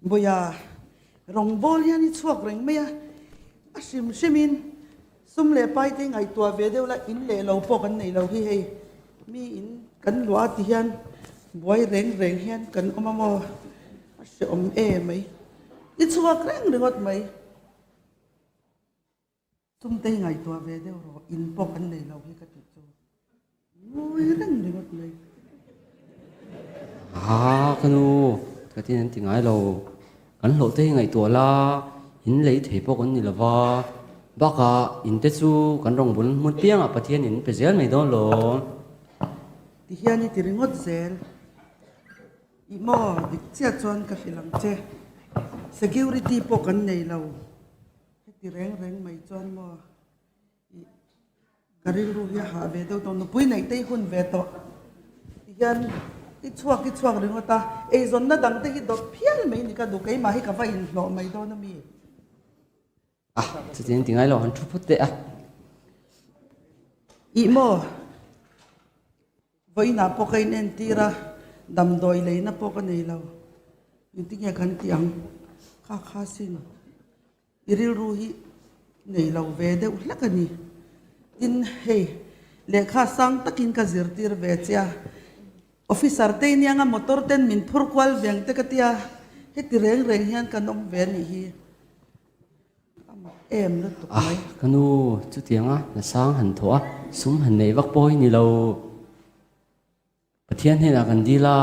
Bawiha, rawngbawl hian i chhuak reng mai a, a hrim hrimin sum leh pai te ngaihtuah ve deuh la, in leh lo pawh kan neih lo hi hei, mi in kan luah a ti hian buai reng reng hian kan awm a maw, a hrehawm em mai, i chhuak reng ringawt mai. Chungte hi ngaihtuah ve deuh rawh, in pawh kan nei lo hi ka tih chu ngawi reng ringawt mai. Aa ka nu, ka tin an ti ngai lo, kan hlawh te hi ngaihtuah la, in lei thei pawh kan ni lo va, bakah in te chu kan rawngbul hmun piangah Pathian in pe zel mai dawn lo. Ti hian i ti ringawt zel. Ih maw, dik chiah chuan ka hrilh ang che, security pawh kan nei lo. Heti reng reng mai chuan maw ih ka rilru hi a hah ve deuh tawh, nupui neih te hi hun ve tawh ti hian i chhuak i chhuak ringawt a, eizawnna dang te hi dawt phian mai ni ka duh, keimah hi ka va inhlawh mai dawn a mi? A, chutiang ti ngai lo, han thu phawt teh a. Ih maw. Vawiinah pawh ka inentir a, damdawi leina pawh ka nei lo. Engtinge kan tih ang? Kha kha sin, i rilru hi nei lo ve deuh hlek a ni. Tin, hei, lehkha sang takin ka zirtir ve che a, officer te inianga motor ten min phur kual veng te ka tia, heti reng reng hian kan awm ve a nih hi. Em lutuk mai. Ka nu chutianga hna sang han thawh a, sum han neih vak pawh hi ni lo. Pathian hnenah kan dil a,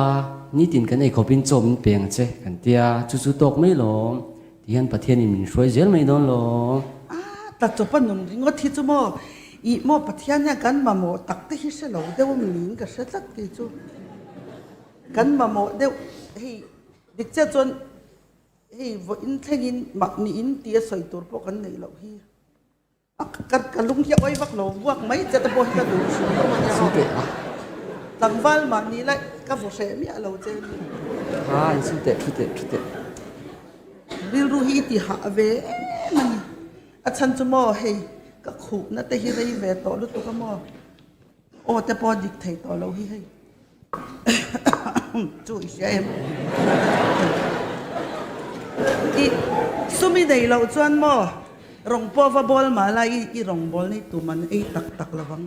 nitin kan eikhawpin chaw min pe ang che kan tia, chu chu tawk mai lawm. Tihian Pathianin min hruai zel mai dawn lawm. A, ta chawpa nun ringawt hi chu maw, ih maw Pathian hian kan mamawh tak te hi hre lo deuh a niin ka hre tlat kei chu. Kan mamawh deuh hei dik chiah chuan Hei vawiin thlengin mahni in tia sawi tur pawh kan neih loh hi a ka ka lung hi a awi vak lo vuak mai che te pawh hi ka duh hrim lo a nia aw. Tlangval mahni lai ka vaw hreh miah lo che ni. Ha in su teh thu teh thu teh. Rilru hi i ti hah ve em a ni. A chhan chu maw hei ka khuhna te hi rei ve tawh lutuk a maw. Aw te pawh a dik thei tawh lo hi hei. Chu i hria em? I sum i nei loh chuan maw rawng pawh va bawl mah la i i rawng bawl nei tum an ei tak tak lo vang.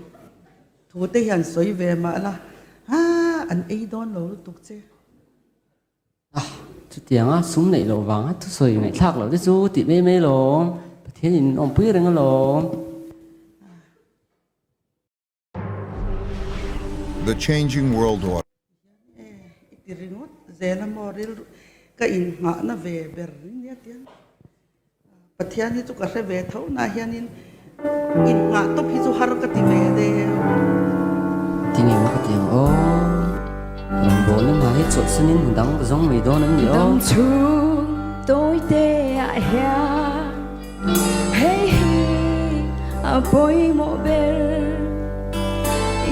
Thu te hian sawi ve mah la ha an ei dawn lo lutuk che. A, chutianga sum neih loh vanga thusawi ngaihthlak loh te chu tih mai mai lawm. Pathian in min awmpui reng alawm. The changing world order. I ti ringawt zel a maw rilru ka inngahna ve ber nia tiang Pathian hi chu ka hre ve tho na hianin inngah tawp hi chu har ka ti ve deuh. Tinge maw ka ti ang aw rawngbawlna hna hi chawlhsanin hna dang ka zawng mai dawn an ni aw. Dam chhung tawi te ah hian Hei hi a pawimawh ber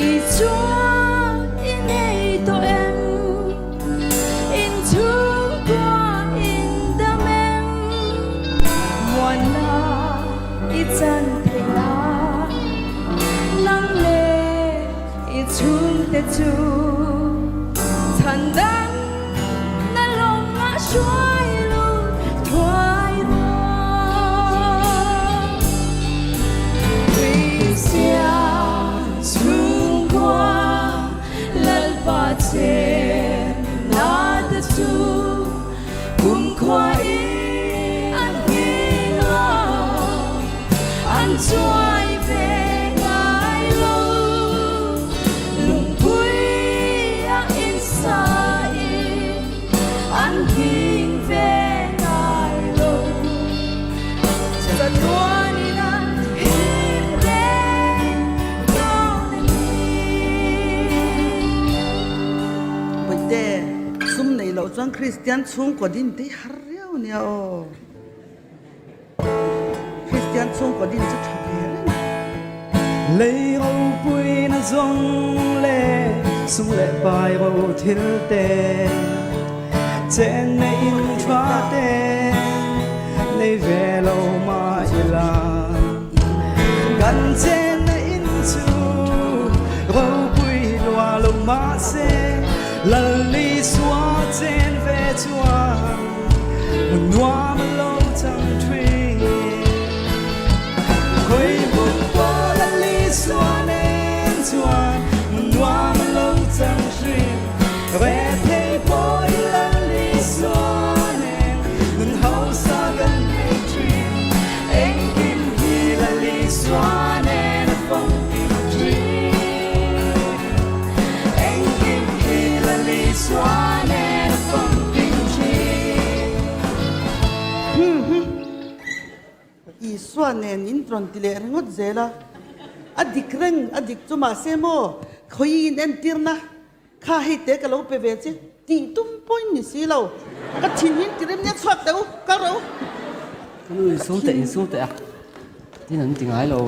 I chuan i nei tawh em? In chhungkua in dam em? Muanna i chan theih nan Nang leh i chhungte chu chhan dang Na lawng ah hruai lut thuai rawh. Kristian chhungkua Lalpa chen na te chu kumkhua in an nghing lo, an chuai ve ngai lo. Lungpui a insa in an hing ve ngai lo. Chatuan in an him reng dawn a ni. Bawihte, sum neih loh chuan Kristian chhungkaw din te hi har riau nia aw. Kristian chhungkaw din chu tha ve reng. Lei ropui na zawng leh sum leh pai ro thil te chen nei in tha te nei ve lo mah ila kan chen na in chu ropui lua lo mahse Lal Isua chen ve chuan. Nuam a lo chang thin. Khawi hmun pawh la li suan en chuan Mun nuam a lo chang thin. Re thei pawh i la li suan en Nun hausa kan nei thin. Engkim hi la li suan en a famkim thin. Engkim hi la li suan en a famkim thin. Isua nen in rawn ti leh ringawt zel a, a dik reng a dik chu mahse maw khawi in entirna kha hei te ka lo pe ve che tih tum pawhin ni si lo, ka thin hi in ti rem nia chhuak teh u, kal rawh u. Ka nu insum teh insum teh a, tin an ti ngai lo,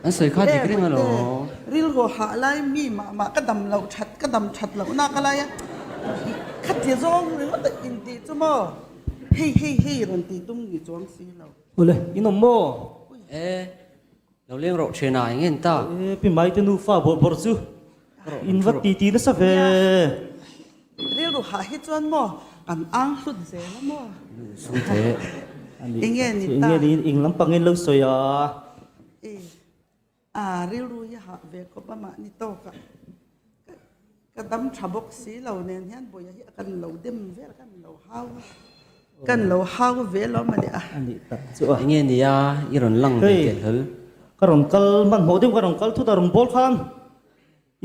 an sawi kha dik reng alo. Rilru hah lai mi mah mah ka dam loh that ka dam that loh nak a lai a, khati zawng ringawt a intih chu maw. Hei hei hei rawn tih tum ni chuang si lo. Awle, in awm maw? E, lo leng rawh ṭhian a, eng nge ni ta? E, Pi Maite nufa bawrh bawrh chu in va ti ti nasa ve. Rilru hah hi chuan maw kan ang hlut zel a maw? Sum teh. Eng nge ni ta? Eng nge ni eng lampang in lo sawi a? E. A rilru hi hah ve khawp a mahni tawkah ka dam tha bawk si lo nen hian Bawia hi a kan lo dem vel kan lo hau a kan lo hau ve lo mawni a. A nih tak chu a. Enge nia i rawn lang ve teh hlawl. Ka rawn kal hmanhmawh deuh ka rawn kal thut a rawn bawl khan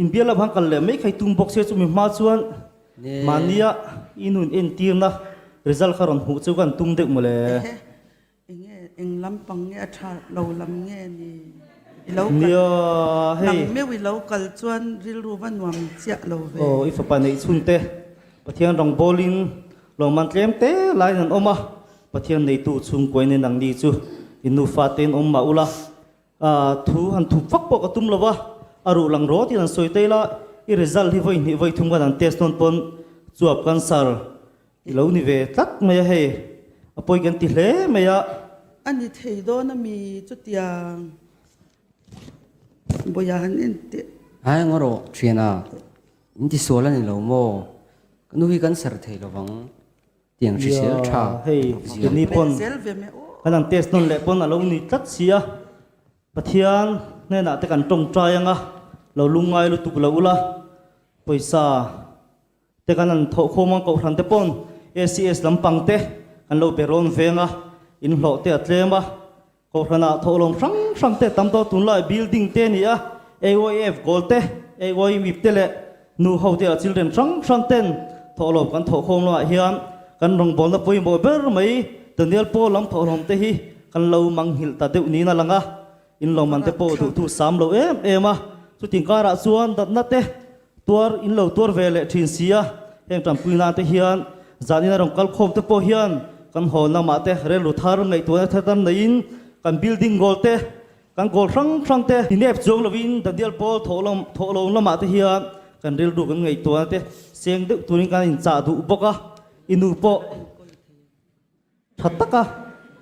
inbial lam khan kal leh mai khai tum bawk se chumi hma chuan mahnia i nun entirna result kha rawn hmuh chu kan tum deuh mawle. Enge eng lampang nge a tha lo lam nge ni i lo kal Nia hei. Nang meuh i lo kal chuan rilru va nuam chiah lo ve. Aw i fapa neih chhun te Pathian rawngbawl in lawmman tlem te laiin an awm a, Pathian neitu chhungkuain in nangni chu in nufa te in awm mah ula thu han thup vak pawh ka tum lo va, a ruh lang rawt in an sawi ta ila i result hi vawi hnih vawi thum khan an test dawn pawn chuap cancer I lo ni ve tlat mai a hei, a pawi kan ti hle mai a. A ni thei dawn a mi chutiang Bawia han en teh. Hai ngaw rawh thiana, in ti sual a ni lo maw? Ka nu hi kan ser thei lo vang, tiang hrisel tha zia. Ni pawn kan han test nawn leh pawn a lo ni tlat si a, Pathian hnenah te kan tawngtai anga lo lungngai lutuk lo ula, pawisa Te kan han thawh khawm a, Kohhran te pawn ACS lampang te kan lo be rawn veng a, inhlawh te a tlem a, Kohhranah thawhlawm hrang hrang te tam tawh tunlai building te a ni a, AYF goal te, AYMIP te leh nu ho te ah children hrang hrang ten thawhlawm kan thawh khawm lamah hian kan rawngbawlna pawimawh ber mai Daniel Paul lam thawhlawm te hi kan lo manghilh ta deuh niin a lang a, inlawm an te pawh duhtu sam lo em em a, chuting karah chuan datna te Tuar in lo tuar ve leh thin si a, heng tanpui nan te hian zan in a rawn kal khawm te pawh hian kan haw lamah te rilru thar ngaihtuahna thar tam neiin kan building goal te kan goal hrang hrang te inep chuang lovin Daniel Paul thawhlawm thawhlawm lamah te hian kan rilru kan ngaihtuahna te seng deuh turin kan inchah duh bawk a, i nu pawh tha taka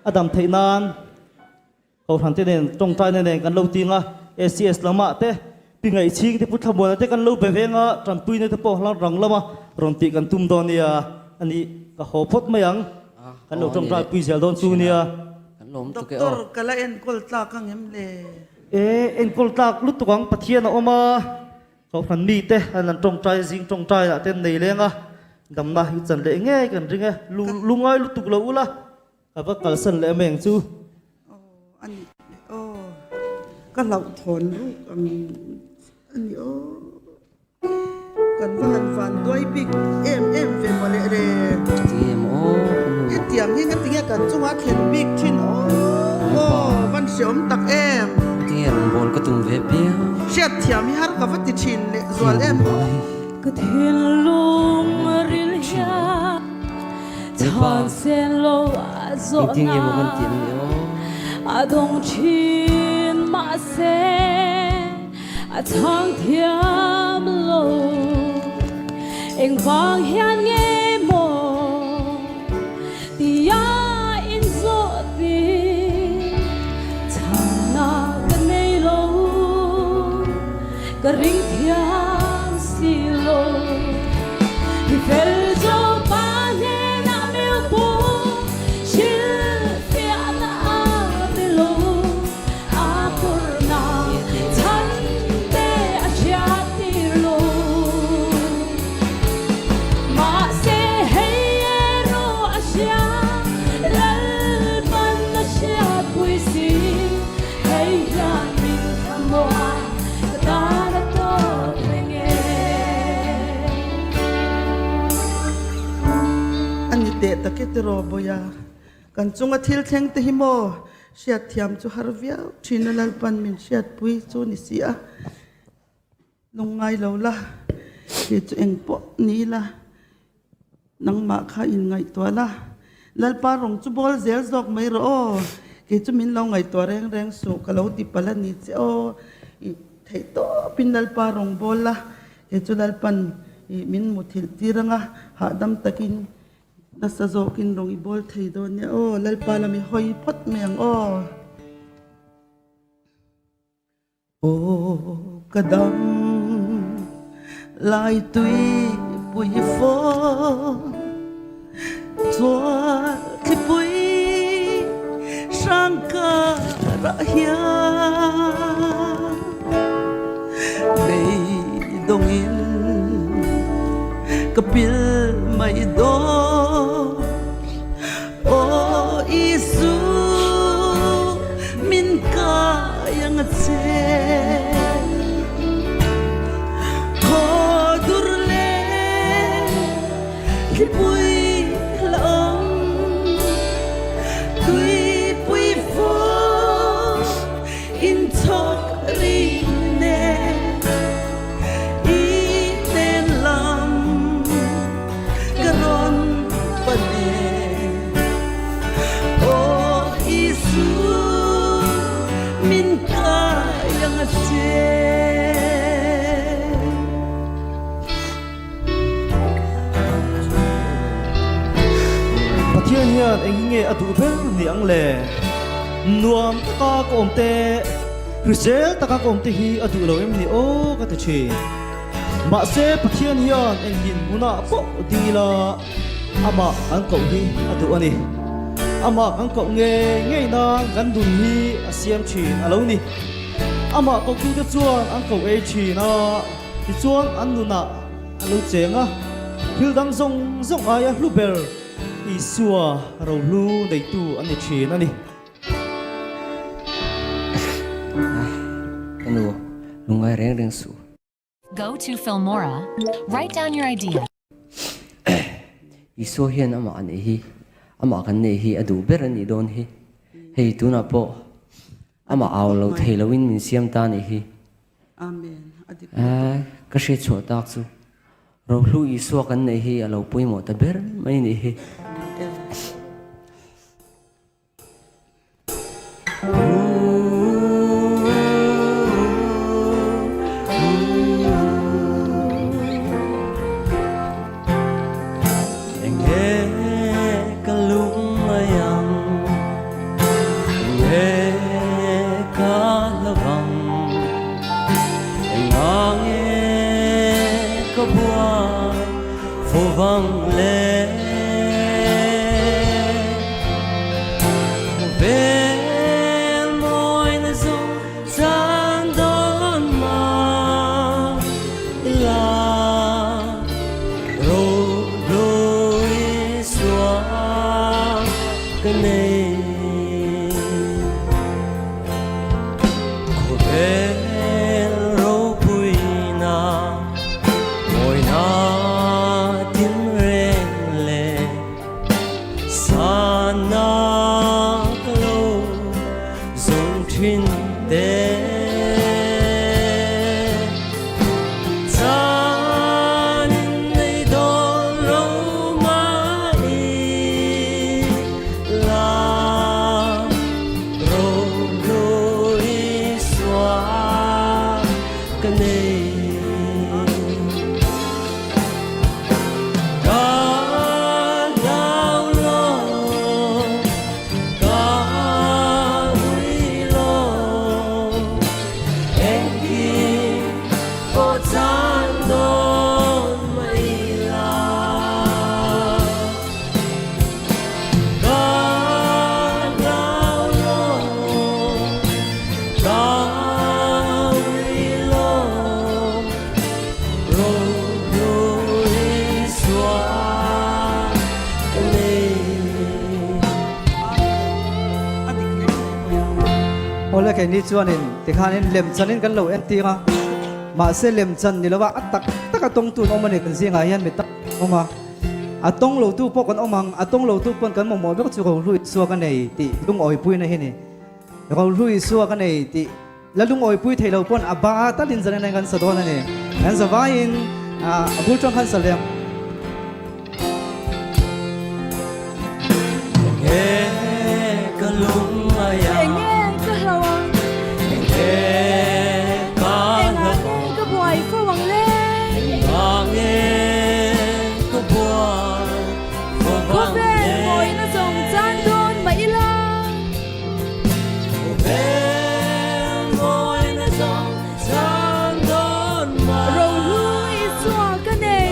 a dam theih nan. Kohhran te nen tawngtaina nen kan lo ting a, ACS lamah te, Pi Ngaihchhing te, Pu Thlamuana te kan lo be veng a, tanpuina te pawh hlang rang lama rawn tih kan tum dawn nia, a nih ka haw phawt mai ang, kan lo tawngtai pui zel dawn chu nia. Doctor ka la enkawl tlak ang em le? E, enkawl tlak lutuk ang, Pathian a awm a, Kohhran mite an an tawngtai zing tawngtai ah te an nei leng a, damna hi chan leh ngei kan ring e, lungai lutuk lo ula. Ka va kalsan leh mai ang chu. Aw a nih leh aw. Ka hlauhthawn ruk ang a ni aw. Kan va han van duai bik em em ve maw leh le. Tinge maw aw ka nu. Hetiang hi ngatinge kan chunga thlen bik thin aw aw van hreawm tak em. Tinge rawnbawl ka tum ve piang. Hriatthiam hi har ka va ti thin leh zual em aw. Ka thinlung ril hian Chhan sen lo a zawhna a dawng thin mahse a chhang thiam lo. Engvang hian nge maw tia inzawh tih chhanna ka nei lo, ka ring thiam si lo. Mi fel chu pa hnenah meu pawh tiraw Bawia? Kan chunga thil thleng te hi maw hriatthiam chu har viau thin a Lalpan min hriatpui chu ni si a, lungngai lo la, kei chu eng pawh ni ila nangmah kha inngaihtuah la, Lalpa rawng chu bawl zel zawk mai rawh aw, kei chu min lo ngaihtuah reng reng suh ka lo ti palh a ni che aw, i theih tawpin Lalpa rawng bawl la, kei chu Lalpan i min muthilh tir anga hahdam takin Nasa zawkin rawng i bawl thei dawn nia aw, Lalpa lam i hawi phawt mai ang aw. Aw ka dam lai tui pui fawn chuan thlipui hrang karah hian beidawngin ka pil mai dawn Aw Isu min kai ang a che Khaw dur leh thlipui la awm Tuipui fawng inchhawk ri nen I hnen lam ka rawn pan e. Aw Isu min kai ang a che. Pathian hian eng hi nge a duh ber ni ang le? Nuam taka ka awm te, hrisel taka ka awm te hi a duh lo em ni aw ka ti thin. Mahse Pathian hian eng dinhmunah pawh ding ila amah kan koh hi a duh a ni. Amah kan koh ngei ngei nan kan nun hi a siam thin a lo ni. Amah kohtute chuan an koh ei thin a. Tichuan an nunah a lo cheng a, thil dang zawng zawng aia hlu ber Isua rohlu neitu an ni thin a ni. Ka nu, lungngai reng reng suh. Go to Filmora, write down your idea. Isua hian amah a neih hi, amah kan neih hi a duh ber a nih dawn hi. Hei tunah pawh amah au lo thei loin min siam ta a nih hi. Amen. A dik lutuk. Ka hriat chhuah tak chu Rohlu Isua kan neih hi a lo pawimawh ta ber mai nih hi. Enge ka lungngai ang, enge ka hlavang, engange ka buai fovang le. Khawvel mawina zawng chan dawn mah ila. Awle keini chuanin tikhanin lemchanin kan lo entir a, mahse lemchan ni lova a tak taka tawngtu an awm a ni kan zingah hian mi tak awm a. A tawng lo tu pawh kan awm ang, a tawng lo tu pawn kan mamawh vek chu Rohlu Isua ka nei tih lungawipuina hi ni. Rohlu Isua ka nei tih la lungawipui thei lo pawn a ba talin zan in kan sa dawn a ni. Kan za vaiin a bul tang khan sa leh ang. Enge ka hlau ang? Engah nge ka buai fo ang le? Khawvel mawina zawng chan dawn mah ila. Rohlu Isua ka nei.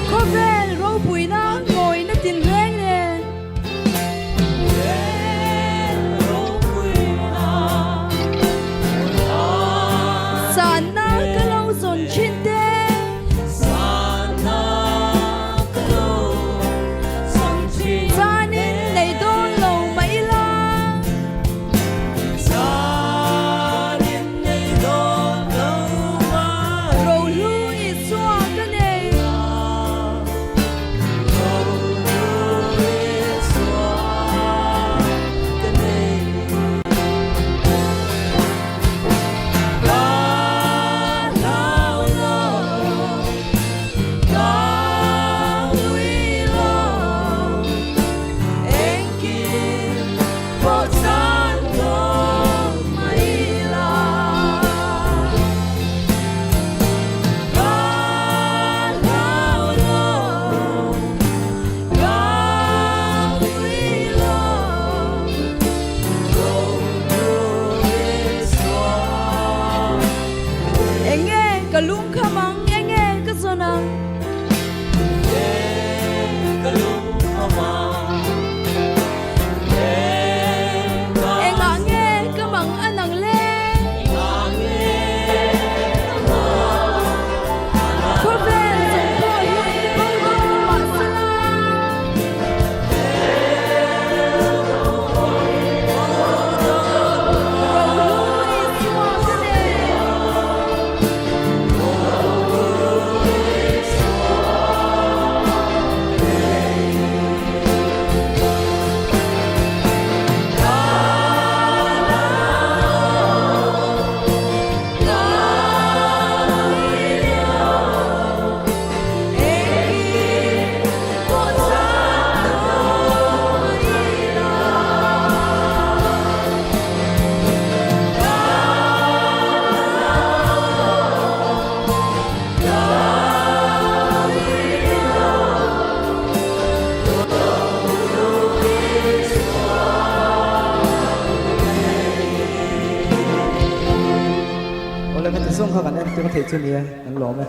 Khawvel ropuina ngawihna tinreng nen. Sanna ka lo zawn thin te. Chanin nei dawn lo mah ila. Rohlu Isua ka nei. Enge ka lungkham ang, enge ka zawn ang. Engah nge ka mang an ang le? Khawvel zawng pawh hi bo dawn mahsela. Rohlu Isua ka nei. Awle ka ti zawng kha kan en tir thei chu ni e, kan lawm e.